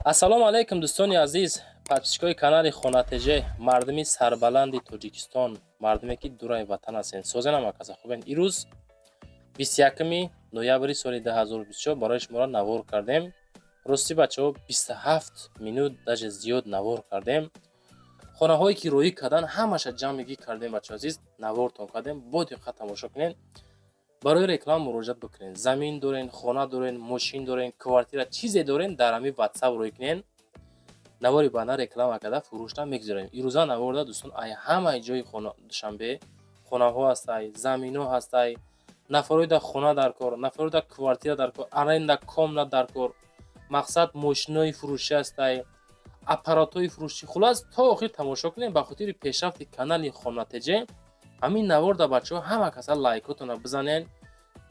Ассалому алайкум, дӯстони азиз, подписчикои канали Хона ТЖ, мардуми сарбаланди Тоҷикистон, мардуме, ки дураи ватан ҳастен. Созенам, акаса, хубен? Ирӯз 21 ноябри соли 2024 барои шуморо навор кардем. Рости, бачаҳо, 27 минут даже зиёд навор кардем. Хонаҳое, ки роӣ кардан, ҳамаша ҷамъигӣ кардем, бачаҳо азиз, навортон кардем. Бо диққат тамошо кунед. Барои реклама муроҷиат бикунед. Замин дорен, хона дорен, мошин дорен, квартира, чизе дорен, дар ҳамин Ватсап рӯй кунен. Навори баъдан реклама карда, фурӯшта мегузорем. Ирӯза наворда, дӯстон, ай ҳамаи ҷои Душанбе хонаҳо ҳастай, заминҳо ҳастай. Нафарои да хона дар кор, нафарои да квартира дар кор, аренда комната дар кор, мақсад, мошинои фурӯшӣ ҳастай, аппаратҳои фурӯшӣ. Хулас, то охир тамошо кунем. Ба хотири пешрафти канали Хона ТЖ ҳамин наворда, бачаҳо, ҳама каса лайкотона бизанен,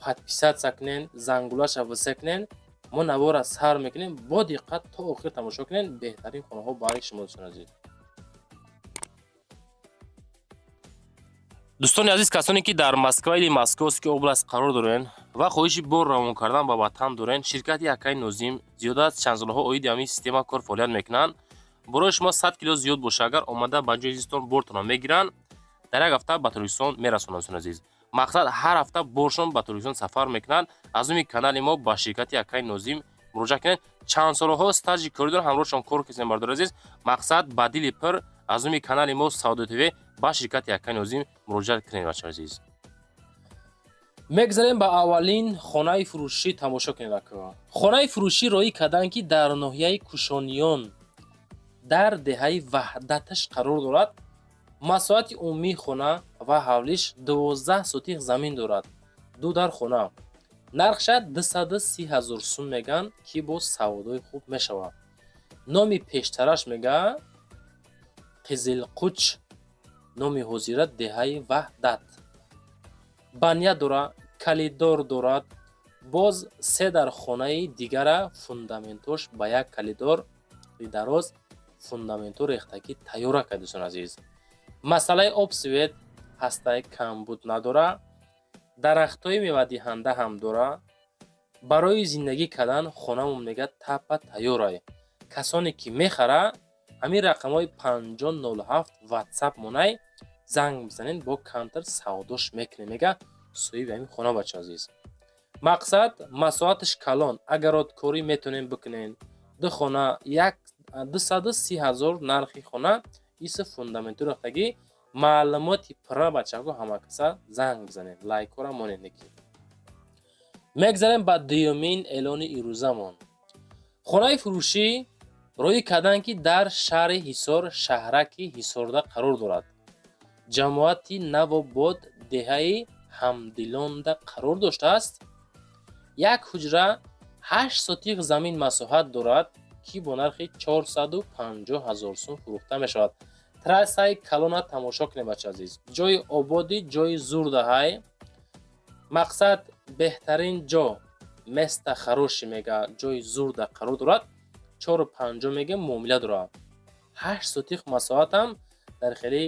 подписаться кунен, зангулаша висе кунен. Мо навора сар мекунем, бо диққат то охир тамошо кунен. Беҳтарин хонаҳо барои шумо, дӯстони азиз. Дӯстони азиз, касоне, ки дар Москва или Московский область қарор дорен ва хоҳиши бор равон кардан ба ватан дорен, ширкати акаи Нозим зиёда аз чанд солҳо оиди ҳамин система кор фаъолият мекунанд. Борои шумо 100 кило зиёд боша, агар омада ба ҷои зистон бортонро мегиранд, дар як ҳафта ба Тоҷикистон мерасонанд. Дӯстони азиз, мақсад, ҳар ҳафта боршон ба Тоҷикистон сафар мекунанд. Аз номи канали мо ба ширкати акаи Нозим муроҷиат кунед. Чанд солҳо стажи корӣ доранд, ҳамроҳшон кор кардем. Бардори азиз, мақсад, ба дили пир аз номи канали мо Савдо ТВ ба ширкати акаи Нозим муроҷиат кунед, бачаҳои азиз. Мегзарем ба аввалин хонаи фурӯшӣ. Тамошо кунед, ака. Хонаи фурӯшӣ роӣ карданд, ки дар ноҳияи Кушониён, дар деҳаи Ваҳдаташ қарор дорад. Масоҳати умумии хона ва ҳавлиш 12 сотих замин дорад, ду дар хона. Нархша 230 000 сум мегӯянд, ки бо савдои хуб мешавад. Номи пештараш, мега, Қизилқуч, номи ҳозира деҳаи Ваҳдат. Баня дора, калидор дорад. Боз се дар хонаи дигара фундаментош ба як калидор дароз фундаменту рехтагӣ тайёра кард. Дӯстони азиз, масъалаи об, свет ҳастай, камбуд надора. Дарахтҳои мевадиҳанда ҳам дора. Барои зиндагӣ кардан хонамон, мега, тапа тайёрай. Касоне, ки мехара, ҳамин рақамҳои 5007 Ватсап монай, занг бизанед, бо камтар савдош мекунем, мега соҳиби ҳамин хона. Бача азиз, мақсад, масоҳаташ калон, огородкорӣ метавонем бикунем. Ду хона, як 230 000 нархи хона, иси фундаменту рехтагӣ. Маълумоти пурра, бачаҳо, ҳамакаса занг бизанед, лайкҳоро монед. Неки мегзарем ба дуюмин эълони ирӯзамон. Хонаи фурӯшӣ роӣ карданд, ки дар шаҳри Ҳисор, шаҳраки Ҳисорда қарор дорад. Ҷамоати Навобод, деҳаи Ҳамдилонда қарор доштааст. Як ҳуҷра, 8 сотиқ замин масоҳат дорад, ки бо нархи 450 000 сум фурӯхта мешавад. Трассаи калона тамошо кунед, бача азиз. Ҷои ободӣ, ҷои зурдаҳай. Мақсад, беҳтарин ҷо, место хороший, мега, ҷои зурда қарор дорад. Чору панҷоҳ мега, муомила дорад. 8 сотиқ масоҳатам дар хели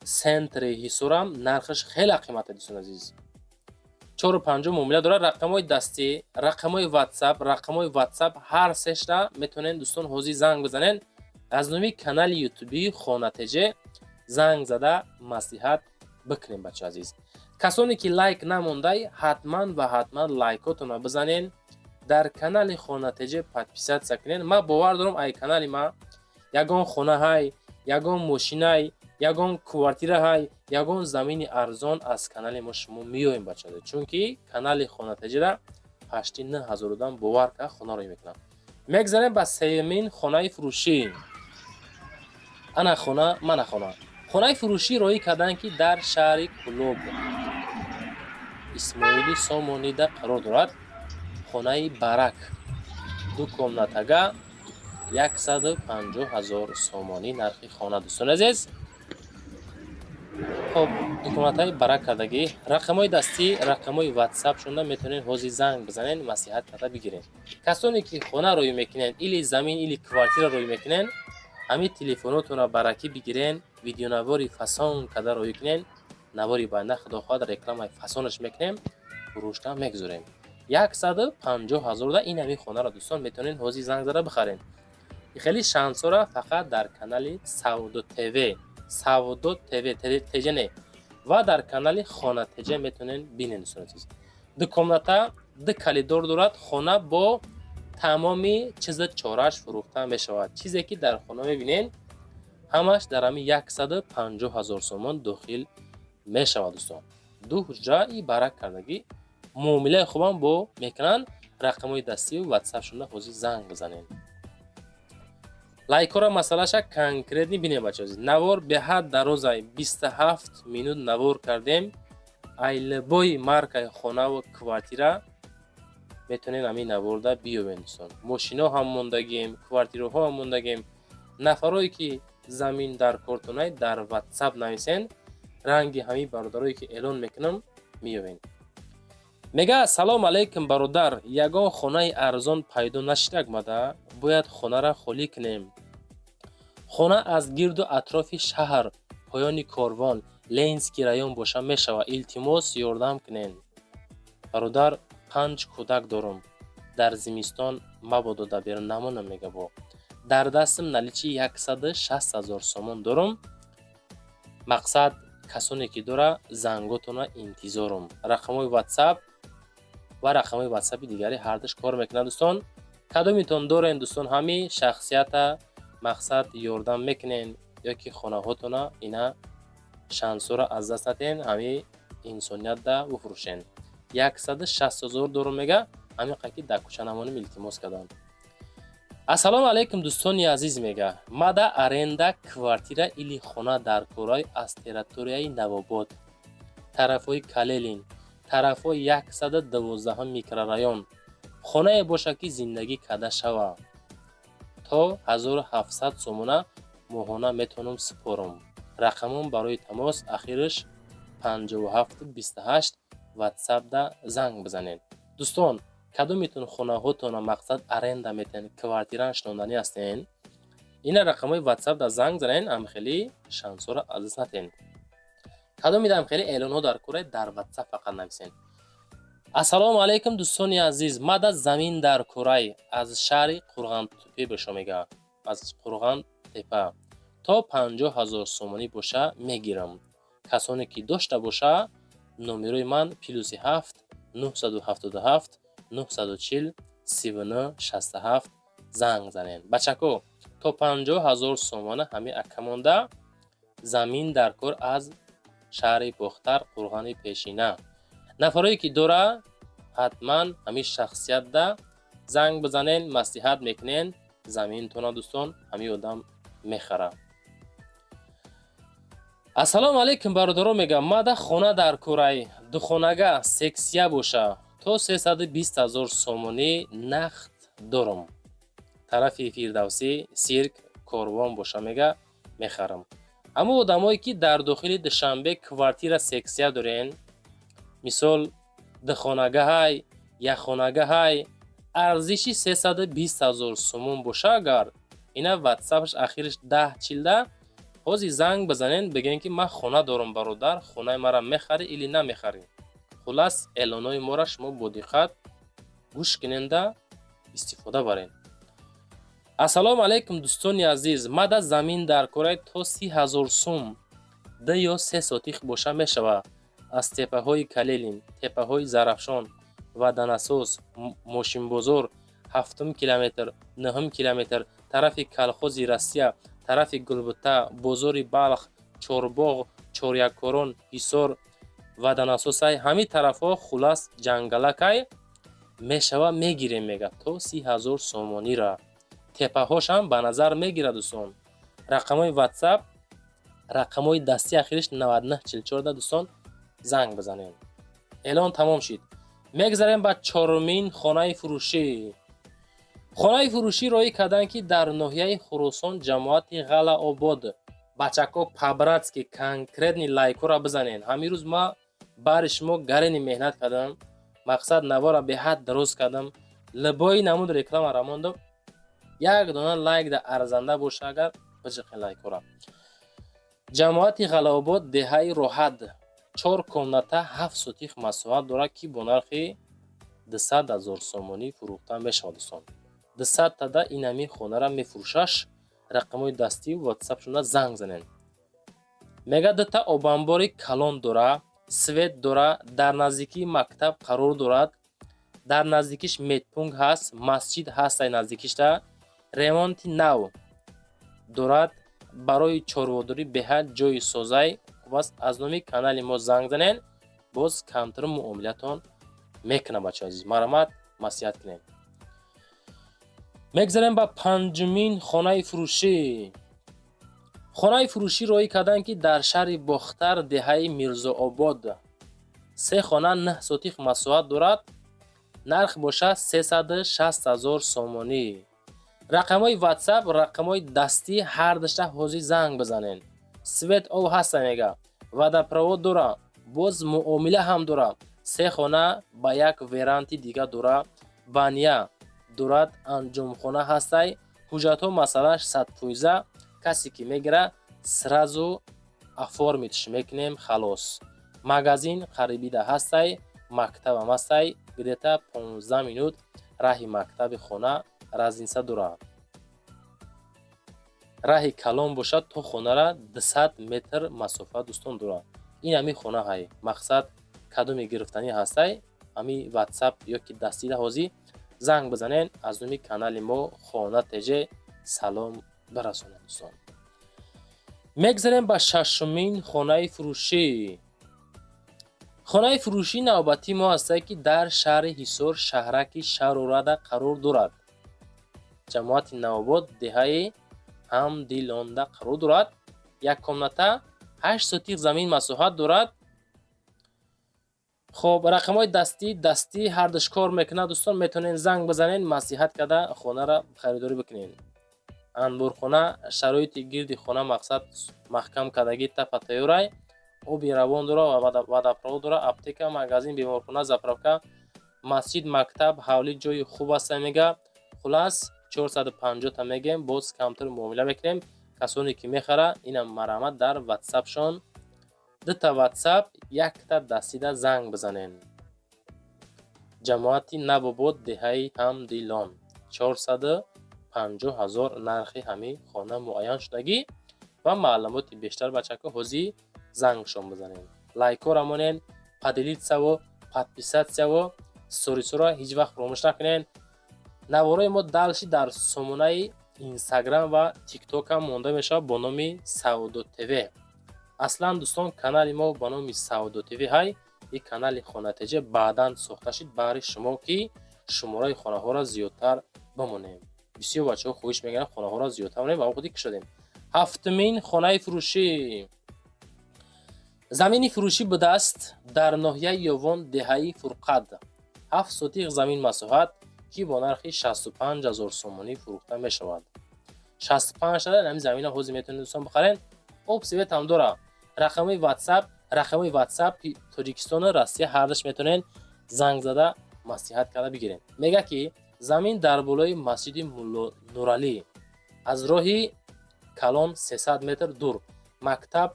центри Ҳисорам нархаш хеле қимата. Дӯстони азиз, чору панҷоҳ муомила дорад. Рақамҳои дастӣ, рақамҳои Ватсап, рақамҳои Ватсап ҳар сешта метавонед, дӯстон, ҳозир занг бизанед. Аз номи канали ютубии Хона ТЖ занг зада маслиҳат бикунем. Бача азиз, касоне, ки лайк намондай, ҳатман ва ҳатман лайкотонро бизанен, дар канали Хона ТЖ подписаться кунен. Ман бовар дорам, ай канали ма ягон хонаҳай, ягон мошинай, ягон квартираҳай, ягон замини арзон аз канали мо шумо меоем, бача, чунки канали Хона ТЖра почти 9000 одам, бовар кард, хона роӣ мекунам. Мегзарем ба сеюмин хонаи фурӯшӣ. Ана хона, мана хона. Хонаи фурӯшӣ роӣ карданд, ки дар шаҳри Кӯлоб, Исмоили Сомонида қарор дорад. Хонаи барак, ду комнатага, 150 000 сомонӣ нархи хона, дӯстони азиз. Хоб, ду комнатаи барак кардагӣ. Рақамҳои дастӣ, рақамҳои Ватсап шонда метавонед ҳозир занг бизанед, маслиҳат карда бигиред. Касоне, ки хона роӣ мекунед, или замин, или квартира роӣ мекунед, ҳамин телефонотонро баракӣ бигирен, видеонавори фасон карда роӣ кунен. Навори баъда, худо хоҳад, рекламаи фасонаш мекунем, фурӯшта мегузорем. 150 ҳазорда ин ҳамин хонаро, дӯстон, метавонед ҳозир занг зада бихаред. Хеле шансора фақат дар канали Савдо ТВ, Савдо ТВ теҷа не, ва дар канали Хона теҷа метавонед бинед, дӯстони азиз. Ду комната, ду калидор дорад хона, бо тамоми чиза чораш фурӯхта мешавад. Чизе ки дар хона мебинед, ҳамаш дар ҳамин 150 ҳазор сомон дохил мешавад, дӯстон. Ду ҳуҷра и барак кардагӣ, муомилаи хубам бо мекунанд. Рақамҳои дастию ватсапшонда ҳозир занг бизанед. Лайкора масъалаша конкретный бинем, бачаҳо. Навор беҳад дарозай, 27 минут навор кардем. Ай любой маркаи хонаву квартира метавонед ҳамин наворда биёбед, дӯстон. Мошино ҳам мондагем, квартираҳо ҳам мондагем. Нафарое ки замин дар кортонай, дар ватсап нависен. Ранги ҳамин бародарое ки эълон мекунам, меёбед. Мега: «Салом алейкум, бародар, ягон хонаи арзон пайдо нашидак? Мада бояд хонара холӣ кунем. Хона аз гирду атрофи шаҳр, поёни Корвон, Ленинский район боша мешавад. Илтимос, ёрдам кунед, бародар. Панҷ кӯдак дорум, дар зимистон мабодо дар берун намонам». Мега: «Бо дар дастам наличный 160 000 сомон дорум. Мақсад, касоне ки дора, занготона интизорум». Рақамҳои ватсап ва рақамҳои ватсапи дигари ҳардуш кор мекунад, дӯстон. Кадомитон дорен, дӯстон, ҳамин шахсията, мақсад, ёрдам мекунен ё ки хонаҳотона, ина шансора аз даст натиҳен, ҳамин инсониятда бифурӯшен. 160 000 дорум, мега, ҳамин ки дар кӯча намонем, илтимос кардам. «Ассалому алайкум, дӯстони азиз», мега, «мада аренда квартира или хона дар кораи аз территорияи Навобод, тарафҳои Калелин, тарафҳои 112 микрорайон. Хонае бошад, ки зиндагӣ карда шава. То 1700 сомона моҳона метавонам супорам. Рақамон барои тамос ахираш 5728, ватсапда занг бизанед». Дӯстон, кадометон хонаҳотона, мақсад, аренда метиҳен, квартиран шинонданӣ ҳастен, ина рақамҳои ватсапда занг занен. Амхели шансора аз даст натиҳен. Кадомида амхели эълонҳо дар кора, дар ватсап фақат нависен. «Ассалому алайкум, дӯстони азиз, мада замин дар курай аз шаҳри Қурғантепа бошо», мега, «аз Қурғантепа то 50 000 сомонӣ боша, мегирам. Касоне ки дошта боша, номерои ман +7 977 940 39 67, занг занед». Бачако, то 50 000 сомона ҳамин акамонда замин дар кор аз шаҳри Бохтар, Қурғани Пешина. Нафарое ки дора, ҳатман ҳамин шахсиятда занг бизанен, маслиҳат мекунен, заминтона, дӯстон, ҳамин одам мехара. «Ассалому алайкум, бародаро», мегам, «мада хона дар курай, духонага, сексия боша, то 320 ҳазор сомонӣ нақд дорам. Тарафи Фирдавсӣ, Сирк, Корвон боша», мега, «мехарам». Ҳамон одамое ки дар дохили Душанбе квартира сексия дорен, мисол, духонагаҳай, якхонагаҳай, арзиши 320 ҳазор сомон боша агар, ина ватсапаш ахириш 10 40, ҳозир занг бизанен, бигӯен, ки ман хона дорам, бародар, хонаи мара мехарӣ или намехарӣ? Хуллас, эълонҳои моро шумо бо диққат гӯш куненда истифода баред. «Ассалому алайкум, дӯстони азиз, мада замин дар кораи то 30 000 сум, 2 ё 3 сотих боша мешавад. Аз теппаҳои Калелин, теппаҳои Зарафшон, Ваданасоз, Мошинбозор, ҳафтум километр, нӯҳум километр, тарафи Колхози Россия, тарафи Гулбута, бозори Балх, Чорбоғ, Чоряккорон, Ҳисор, Ваданасосай, ҳамин тарафҳо, хуллас, ҷангалакай мешава, мегирем», мега, «то 30 000 сомонира». Теппаҳошам ба назар мегирад, дӯстон. Рақамҳои ватсап, рақамҳои дастӣ ахириш 9944, дӯстон, занг бизанем. Эълон тамом шид. Мегзарем ба чорумин хонаи фурӯшӣ. Хонаи фурӯшӣ роҳӣ карданд, ки дар ноҳияи Хуросон, ҷамоати Ғалаобод. Бачако, по-братски конкретный лайкҳоро бизанед. Ҳамин рӯз ма бари шумо гарени меҳнат кардам, мақсад, навора беҳад дароз кардам, любой намуд рекламара мондам. Як дона лайк да арзанда боша агар, биҷиқен лайкҳоро. Ҷамоати Ғалаобод, деҳаи Роҳат, чор комната, 7 сотих масоҳат дорад, ки бо нархи 200 000 сомонӣ фурӯхта мешавад, дӯстон. 200 тада инами хонара мефурӯшаш. Рақамҳои дастию ватсапшона занг занед. Мега, дута обанбори калон дора, свет дора, дар наздикии мактаб қарор дорад, дар наздикиш медпункт ҳаст, масҷид ҳастай, наздикишта ремонти нав дорад, барои чорводорӣ беҳад ҷои созай хуб аст. Аз номи канали мо занг занед, боз камтар муомилатон мекунам. Бачаҳои азиз, марҳамат, маслиҳат кунем. Мегзарем ба панҷумин хонаи фурӯшӣ. Хонаи фурӯшӣ роҳӣ карданд, ки дар шаҳри Бохтар, деҳаи Мирзообод, се хона, 9 сотих масоҳат дорад, нарх бошад 360 000 сомонӣ. Рақамҳои ватсап, рақамҳои дастӣ ҳардашта ҳозир занг бизанед. Свет, об ҳаста, мега, водопровод дора, боз муомила ҳам дора. Се хона ба як веранди дига дора, баня дорад, анҷомхона ҳастай. Ҳуҷҷатҳо масъалааш 100%. Касе ки мегира, сразу оформить мекунем, халос. Магазин қарибида ҳастай, мактабам ҳастай, где-то 15 минут раҳи мактаби хона разница дорад. Раҳи калон бошад, то хонара 200 метр масофа, дӯстон, дорад. Ин ҳами хона ҳай. Мақсад, кадоме гирифтанӣ ҳастай, ҳами ватсап ё ки дастида ҳозир занг бизанед. Аз номи канали мо Хона ТЖ салом барасонед, дӯстон. Мегзарем ба шашумин хонаи фурӯшӣ. Хонаи фурӯшии навбатии мо ҳастае, ки дар шаҳри Ҳисор, шаҳраки Шарорада қарор дорад, ҷамоати Навобод, деҳаи Ҳамдилонда қарор дорад. Як комната, 8 сотих замин масоҳат дорад. Хоб, рақамҳои дастӣ ҳардуш кор мекунад, дӯстон. Метавонед занг бизанед, маслиҳат карда хонаро харидорӣ бикунед. Анборхона, шароити гирди хона, мақсад, маҳкам кардагӣ, тапа тайёрай, оби равон дора, водопровод дора, аптека, магазин, беморхона, заправка, масҷид, мактаб, ҳавлӣ, ҷои хуб аста, мега. Хулас, 450-та мегем, боз камтар муомила мекунем. Касоне ки мехара, инам марҳамат, дар ватсапшон дута ватсап, якта дастида занг бизанед. Ҷамоати Навобод, деҳаи Ҳамдилон, 450 000 нархи ҳамин хона муайян шудагӣ. Ва маълумоти бештар, бачако, ҳозир зангшон бизанед. Лайкҳоро монед, поделиться ву подписаться ву сторисҳоро ҳеҷ вақт фаромӯш накунед. Наворои мо дальше дар сомонаи Инстаграм ва Тиктокам монда мешавад бо номи Савдо ТВ. Аслан, дӯстон, канали мо ба номи Савдо ТВ ҳай. И канали Хона ТЖ баъдан сохта шид баҳри шумо, ки шумораи хонаҳоро зиёдтар бимонем. Бисёр бачаҳо хоҳиш мекунанд, хонаҳоро зиёдтар монем ва худи кушодем. Ҳафтумин хонаи фурӯшӣ замини фурӯшӣ будааст дар ноҳияи Ёвон, деҳаи Фурқад, 7 сотих замин масоҳат, ки бо нархи 65 000 сомонӣ фурӯхта мешавад. 65 шада ҳамин замина ҳозир метавонед, дӯстон, бихаред. Об, свет ҳам дора. Рақами ватсап ки Тоҷикистону Россия ҳардаш метавонед занг зада, маслиҳат карда бигиред. Мега, ки замин дар болои масҷиди Мулло Нуралӣ, аз роҳи калон 300 метр дур, мактаб,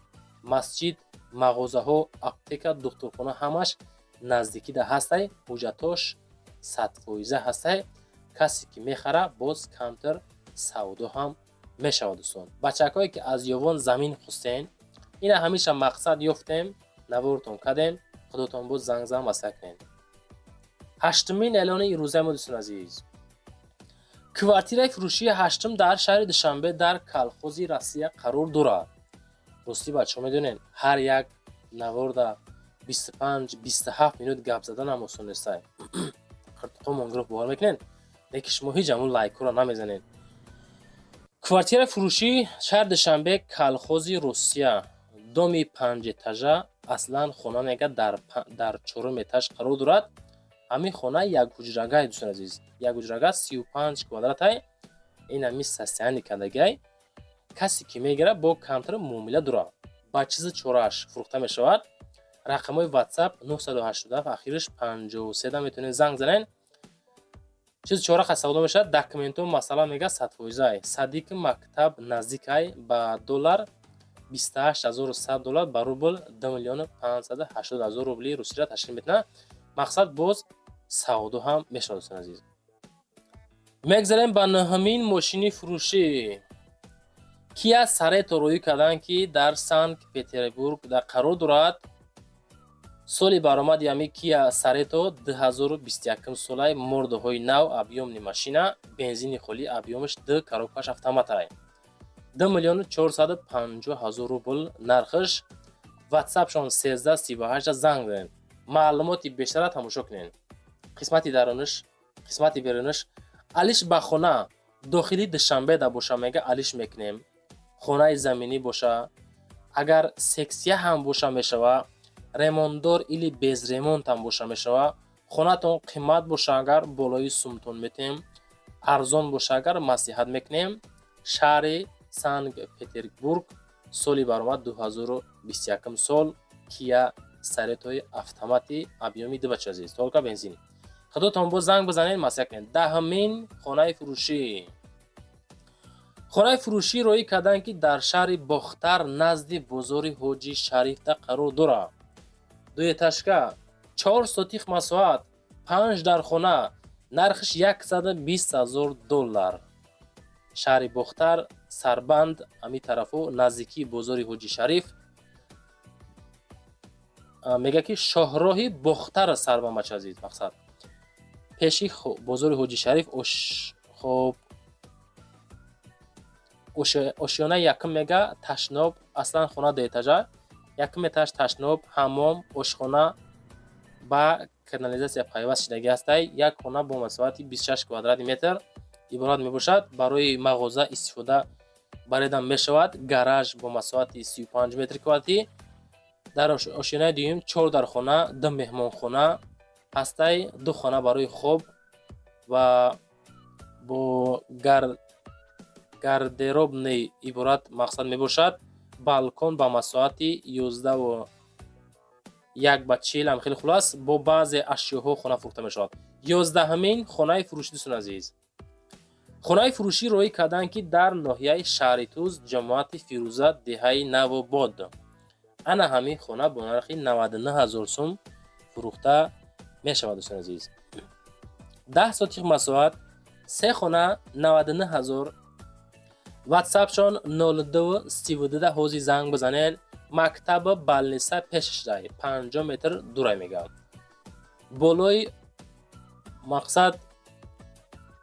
масҷид, мағозаҳо, аптека, духтурхона ҳамаш наздикида ҳастай. Ҳуҷҷатош 100% ҳастай. Касе ки мехара, боз камтар савдо ҳам мешавад. Дӯстон, бачакҳое ки аз Ёвон замин хустен, ина ҳамеша мақсад ёфтем, навортон кардем, худотон боз занг зан, маслиҳат кунед. Ҳаштумин эълони ирӯзаи мо, дӯстон азиз, квартираи фурӯшии ҳаштум дар шаҳри Душанбе, дар Колхози Россия қарор дорад. Ростӣ, бачаҳо, медонед, ҳар як наворда 25-27 минут гап заданам осон нестай. Қиртуқомон гирифт, бовар мекунед, лекин шумо ҳеҷ ҳамун лайкҳоро намезанед. Квартираи фурӯшӣ, шаҳри Душанбе, Колхози Русия, доми панҷэтажа. Аслан хона, мега, дар чорум этаж қарор дорад. Ҳамин хона якҳуҷрагай, дӯстон азиз, якҳуҷрага, 35 квадратай. Ин ҳамин состояние кардагиай. Касе ки мегирад, бо камтар муомила дорад. Ба чизи чорааш фурӯхта мешавад. Рақамҳои ватсап 987, ахириш 53 да метавонед занг занед. Чизи чора қа савдо мешавад. Документҳо, масалан, мега, 100%ай. Садик, мактаб наздикай. Ба доллар 28 100 доллар, ба рубл 2 580 000 рубли русиро ташкил метавонад. Мақсад, боз Савдо ҳам мешавад, дӯстони азиз. Мегзарем ба нӯҳумин мошини фурӯшӣ. Кия Сарето рӯӣ карданд, ки дар Санкт Петербург дар қарор дорад. Соли баромади ҳами Кия Сарето 2021 солаи, мордаҳои нав, объёмный машина, бензини холӣ, объём аш д, коробка ш автоматай. 2 миллиону 450 ҳазор рубл нархш. Ватсапшон 1338 занг занед, маълумоти бештара тамошо кунед. Қисмати даруниш, қисмати беруниш. Алиш ба хона дохили Душанбе да боша, мега, алиш мекунем. Хонаи заминӣ боша, агар сексия ҳам боша, мешава. Ремонтдор или без ремонт ҳам боша, мешава. Хонатон қимат боша агар, болои сумтон метем, арзон боша агар, маслиҳат мекунем. Шаҳри Санкт Петербург, соли баромад 2021 сол, Кия Саретои автомати объём и ду, бача азиз, только бензин. Худотон боз занг бизанед, маслиҳат кунед. Даҳумин хонаи фурӯшӣ. Хонаи фурӯшӣ роӣ карданд, ки дар шаҳри Бохтар, назди бозори Ҳоҷи Шарифда қарор дорад. Дуэтажка, 4 сотих масоҳат, панҷ дархона, нархш 120 000 доллар. Шаҳри Бохтар, Сарбанд, ҳами тарафу, наздикии бозори Ҳоҷи Шариф. Мега, ки шоҳроҳи Бохтар, Сарбанд, бача азиз, мақсад, пеши бозори Ҳоҷи Шариф. Хоб, ошёнаи якум, мега, ташноб. Аслан хона дуэтажа, якум этаж ташноб, ҳаммом, ошхона ба канализатсия пайваст шудагӣ ҳастай. Як хона бо масоҳати 26 квадрати метр иборат мебошад. Барои мағоза истифода баредан мешавад. Гараж бо масоҳати 35 метри квадратӣ. Дар ошёнаи дуюм чор дархона, ду меҳмонхона ҳастай, ду хона барои хоб ва бо гардеробный иборат мақсад мебошад. Балкон ба масоҳати 11 ба 40 ҳам хеле хулас, бо баъзе ашёҳо хона фурӯхта мешавад. 11-ҳамин хонаи фурӯшӣ, дӯстони азиз. Хонаи фурӯшӣ роӣ карданд, ки дар ноҳияи Шаҳритуз, ҷамоати Фирӯза, деҳаи Навобод. Ана ҳамин хона бо нархи 99 ҳазор сум фурӯхта мешавад, дӯстони азиз. 10 сотих масоҳат, се хона, 99 ҳазор. Ватсапшон 0232, ҳози занг бизанед. Мактаба, больница пешашдай, 50 метр дурай, мегам. Болои мақсад,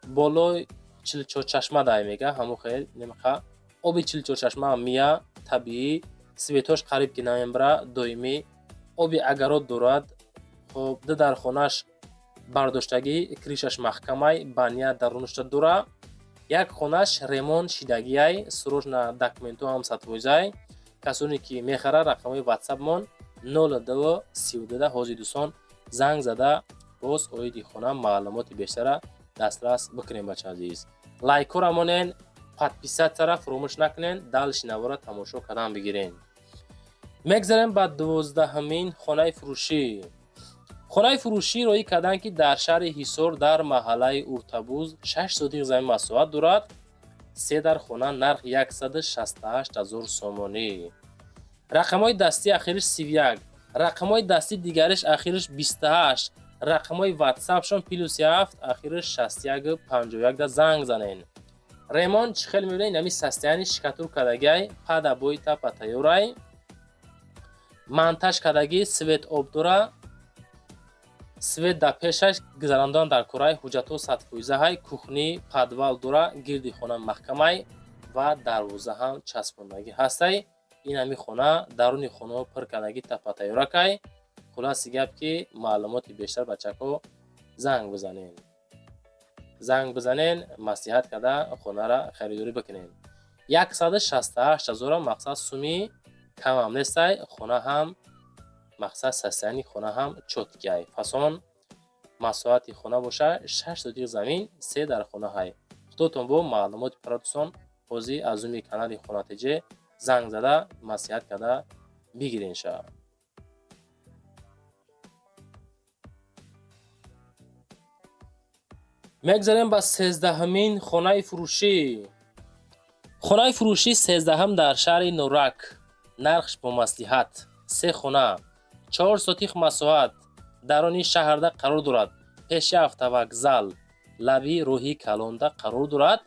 болои Чилчорчашма дай, мега, ҳамун хел немақа оби Чилчорчашма мия, табиӣ, свет ош қариб ки намебара, доимӣ оби агарот дорад. Хоб, ду дархонаш бардоштагӣ, крыша ш маҳкамай, баня дарунашта дора. Як хонаш ремонт шидагиай, срочно документ ҳо ҳам садфоизай. Касоне ки мехарад, рақамҳои ватсапмон 0232, ҳозир дӯстон занг зада, боз оиди хона маълумоти бештара дастрас бикунем. Бача азиз, лайк ҳоро монен, подписаться ра фуромӯш накунен, дальше навора тамошо кардан бигирен. Мегзарем ба 12-ҳамин хонаи фурӯшӣ. Хонаи фурӯшӣ роӣ карданд, ки дар шаҳри Ҳисор, дар маҳаллаи Уртабуз, 6 сотих замин масоҳат дорад, се дар хона, нарх 168 ҳазор сомонӣ. Рақамҳои дастӣ ахириш 31, рақамҳои дастӣ дигариш ахириш 28, рақамҳои ватсапшон +7, ахириш 61 51 да занг занен. Ремонт чӣ хел мебинед, инами состояние штукатур кардагиай, под обои тапа тайёрай, монтаж кардагӣ, свет об дора, свет дар пешаш гузарондан дар кораи. Ҳуҷҷатҳо садфоизаҳай, кухня, подвал дора, гирди хона маҳкамай ва дарвоза ҳам часпондагӣ ҳастай. Ин ҳами хона даруни хонаҳо пур кардагӣ, тапа тайёракай. Хулоси гап, ки маълумоти бештар, бачаҳо, занг бизанен, занг бизанен, маслиҳат карда хонара харидорӣ бикунен. 168 ҳазора, мақсад, суми камам нестай. Хона ҳам, мақсад, состояние хона ҳам чёткий ай, фасон. Масоҳати хона боша 6 сотих замин, се дар хона ҳай. Худотон бо маълумоти пурра, дӯстон, ҳозир аз зуми канали Хона ТЖ занг зада, маслиҳат карда бигирен ша. Мегзарем ба 13-ҳамин хонаи фурӯшӣ. Хонаи фурӯшӣ 13-ҳам дар шаҳри Норак, нархш бо маслиҳат, се хона, 4 сотих масоҳат, даруни шаҳрда қарор дорад. Пеши автовокзал, лаби роҳи калонда қарор дорад.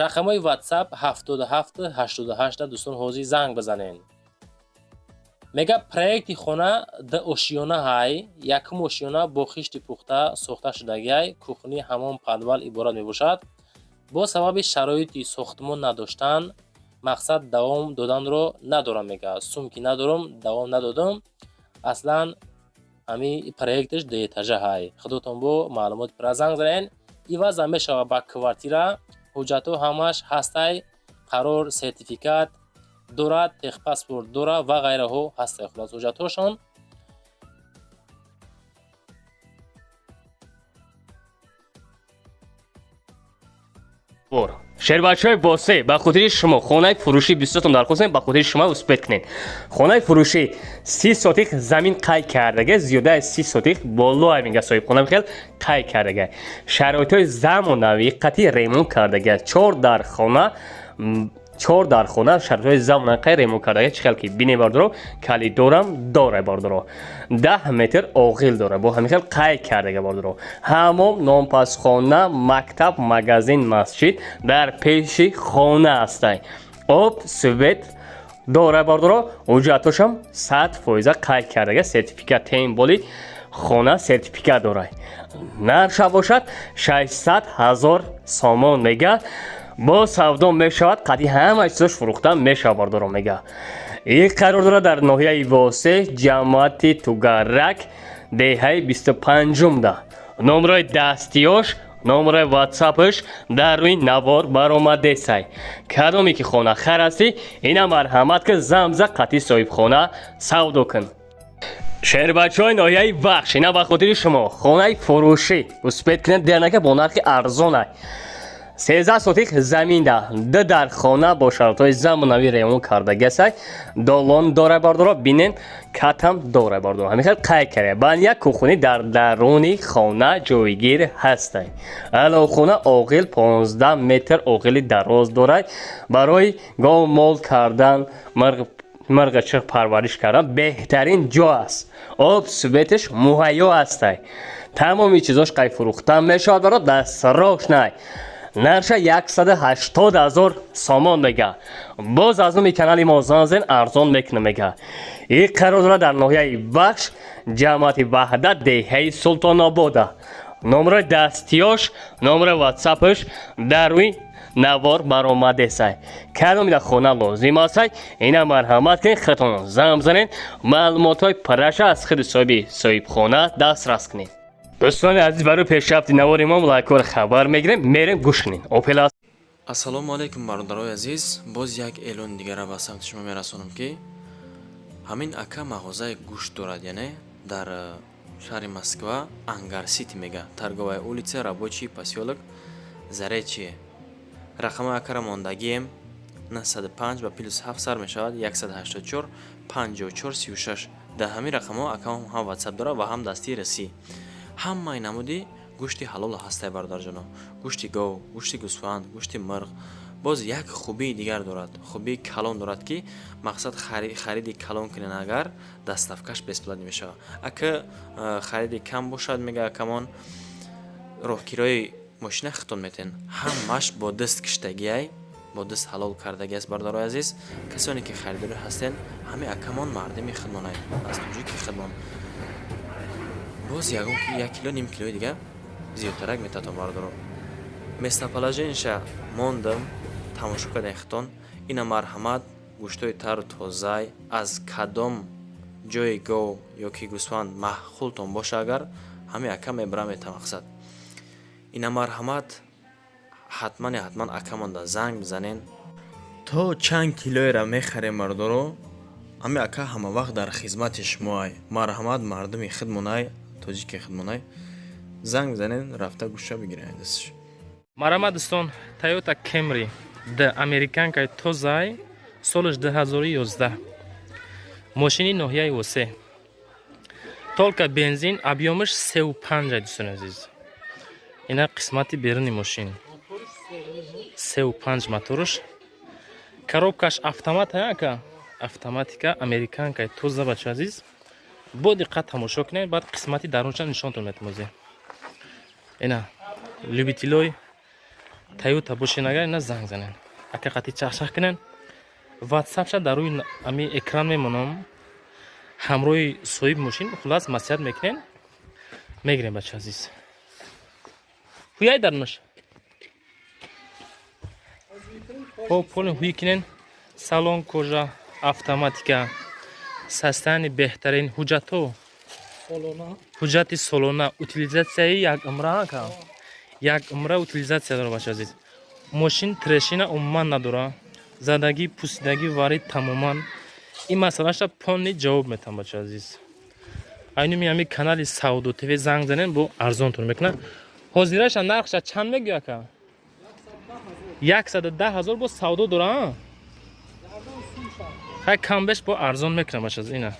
Рақамҳои WhatsApp 77 88. Дӯстон, ҳозир занг бизанед. Мега, проекти хона ду ошёна ҳай. Якум ошёна бо хишти пухта сохта шудагиай, кухни, ҳамон, подвал иборат мебошад. Бо сабаби шароити сохтмон надоштан, мақсад давом доданро надорам. Мега, сум ки надорам, давом надодам. Аслан ҳами проекташ дуэтажа ҳай. Худотон бо маълумоти пурра занг занед. Ивазам мешавад ба квартира. Ҳуҷҷатҳо ҳамаш ҳастай, қарор, сертификат дорад, техпаспорт дорад ва ғайраҳо ҳастай. Хулос, ҳуҷҷатҳошон. Шербачаҳои Восе, ба хотири шумо хонаи фурӯшӣ. Бисёртон дархостем, ба хотири шумо успеть кунед. Хонаи фурӯшӣ 30 сотих замин қайд кардага, зиёда аз 30 сотих болоа. Мега, соҳибхона хел қайд кардага, шароитҳои замонавӣ қатъи ремонт кардага. Чор дар хона, чор дар хона, шароитҳои замона қай ремонт кардага. Чӣ хел ки бинем, бардоро, калидорам дора, бардоро, 10 метр оғил дора, бо ҳамин хел қайд кардага, бардоро. Ҳамом, нонпазхона, мактаб, магазин, масҷид дар пеши хона ҳастай. Об, свет дора, бардоро. Ҳуҷҷатошам 100% қайд кардага, сертификат, тем более хона сертификат дорад. Нарша бошад 600 000 сомон, мега, бо савдо мешавад, қади ҳама чизош фурӯхта мешавад, бардоро. Мега, ин қарор дорад дар ноҳияи Восе, ҷамоати Тугарак, деҳаи 25-умда. Номрои дастиёш, номрои ватсапш дар рӯи навор баромадесай. Кадоме ки хона хар ҳастӣ, ина марҳамат, ки замза қатъи соҳибхона савдо кун. Шербачаҳои ноҳияи Вахш, ина ба хотири шумо хонаи фурӯшӣ. Успеть кунед, дернака, бо нархи арзонай. 13 сотих заминда, ду дар хона, бо шароитҳои замонавӣ ремонт кардагиасай. Долон дора, бардоро, бинен, катам дора, бардоро. Ҳамин хел қайд карда, баня, кухни дар даруни хона ҷойгир ҳастай. Аловхона, оғил 15 метр оғили дароз дорад. Барои гов мол кардан, мирғи чиғ парвариш кардан беҳтарин ҷо аст. Об, светаш муҳайё ҳастай. Тамоми чизош қай фурӯхта мешавад, баро, дастрош най. Нарша 180 ҳазор сомон, мега, боз аз номи канали мо занзен, арзон мекунам, мега. И қарор дорад дар ноҳияи Вахш, ҷамоати Ваҳдат, деҳаи Султонобода. Номрои дастиёш, номрои ватсапш дар рӯи навор баромадесай. Кадомида хона лозим астай, ина марҳамат кунед, худтон занг бизанед, маълумотҳои пурраша аз худи соҳиби соҳибхона дастрас кунед. Дӯстони азиз, барои пешрафти навори мо лайкҳоро хабар мегирем, мерем, гӯш кунем. Опел. Ассалому алайкум, бародарои азиз! Боз як эълони дигара ба самти шумо мерасонам, ки ҳамин ака мағозаи гӯшт дорад, яъне дар шаҳри Москва, Ангар Сити, мега, Торговая улица, Рабочий посёлок, Заречье. Рақами акара мондагием: 905 ба плюс 7 сар мешавад, 184 54 36. Дар ҳамин рақамҳо акам ҳам ватсап дорад ва ҳам дастии расӣ. Ҳамаи намуди гӯшти ҳалол ҳастай, бародарҷоно: гӯшти гов, гӯшти гӯсфанд, гӯшти мирғ. Боз як хубии дигар дорад, хубии калон дорад, ки мақсад хариди калон кунен агар, доставкаш бесплатный мешавад. Ака хариди кам бошад, мега акамон, роҳкирои мошина хитон метен. Ҳамаш бо даст киштагиай, бо даст ҳалол кардагиаст. Бародарои азиз, касоне ки харидорӣ ҳастен, ҳамин акамон мардими хидмонай, аз тоҷики хидмон. Боз ягон як кило, ним килои дига зиёдтарак метатон, бародаро. Местоположениеша мондам, тамошо кардем хитон. Ина марҳамат, гӯштҳои тару тозай. Аз кадом ҷои гов ё ки гӯсфанд маъқултон боша агар, ҳамин ака мебара мета. Мақсад, ина марҳамат, ҳатмане ҳатман акамонда занг бизанен. То чанд килоеро мехарем, бародаро, ҳамин ака ҳама вақт дар хизмати шумоай. Марҳамат, мардуми хидмонай, тоҷики хидмонай, занг бизанен, рафта гӯша бигирен дасташ. Марҳамат, дӯстон, Toyota Camry д американкаи тозай, солаш 2011, мошини ноҳияи Восе, только бензин, объёмаш 3,5. Дӯстони азиз, ина қисмати беруни мошин, 3,5 моторш, коробкаш автомат, ака, автоматика, американкаи тоза. Бача азиз, бо диққат тамошо кунед, баъд қисмати дарунша нишонтон метамозем. Ина, любитель ои Тойота бошен, агар ина занг занен, ака қати чахчах кунен. Ватсапша дар рӯи ами экран мемонам. Ҳамроҳи соҳиби мошин хулас маслиҳат мекунен, мегирем, бача азиз. Ҳуяй дарунаш бо полный ҳуй кунен. Салон кожа, автоматика, состояние беҳтарин, ҳуҷҷатҳо ҳуҷҷати солона, утилизация и як умра, ака, як умра утилизация дора, бача азиз. Мошин трещина умуман надора, задагӣ, пусидагӣ вари тамоман ин масъалаша полный ҷавоб метам, бача азиз. Айнуми ҳами канали Савдо ТВ занг занен, бо арзонтон мекунад. Ҳозираша нархша чанд мегӯ, ака? 110 000. Бо савдо дора, хай, камбеш бо арзон мекунам, бача азиз.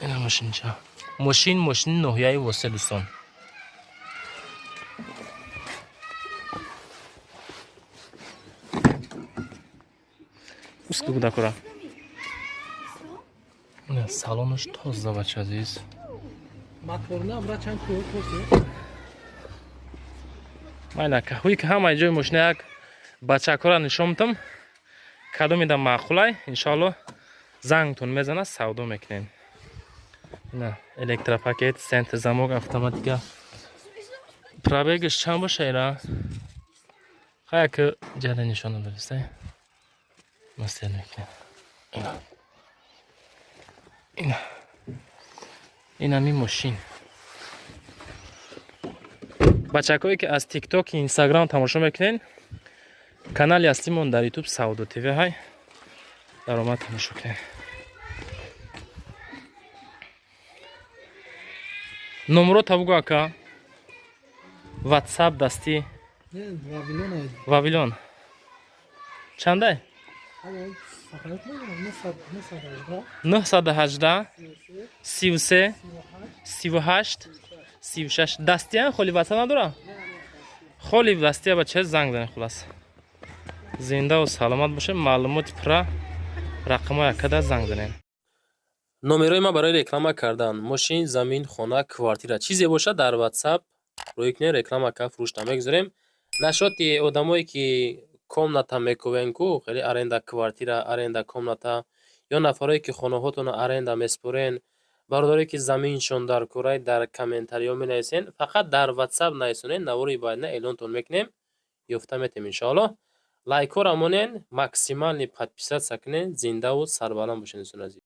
Ина мошинча, мошин, мошини ноҳияи Восе, дӯстон. Уска кудакора. Ина, салонаш тоза, бача азиз. Моторна амра чанд кӯ? Майна, ҳуи ки ҳамаи ҷои мошина як бачакҳоро нишон медам. Кадомида маъқулай, иншоалло, зангтон мезана, савдо мекунем. Ина, электропакет, центр замок, автоматика. Пробег аш чанд боша ира? Хаяк ҷада нишон додистай, маслиҳат мекунем. Ина, ина, инами мошин. Бачакҳое ки аз Тикток, Инстаграм тамошо мекунед, канали аслимон дар Ютуб Савдо ТВ ҳай, даромад тамошо кунед. Номро табугу, ака, Ватсап дастӣ. Вавилон чандай? 918 33 38 36. Дастиам холи ватсап надора, холи дастия. Ба че занг занед. Хулас, зиндаву саломат бошед. Маълумоти пурра рақамҳои акада занг занед. Номерои ман барои реклама кардан мошин, замин, хона, квартира, чизе бошад, дар Ватсап рӯй кунед. Реклама ка фурӯш намегузорем. Нашоти одамое ки комната мекӯвен ку, хеле аренда квартира, аренда комната, ё нафарое ки хонаҳотонро аренда меспорен, бародарое ки заминшон дар кӯрай, дар комментариҳо менависен. Фақат дар Ватсап нависонед, навори баъдина эълонтон мекунем, ёфта метем, иншоаллоҳ. Лайкҳоро монен, максимальный подписаться кунед. Зиндаву сарбаланд бошед, дӯстони азиз.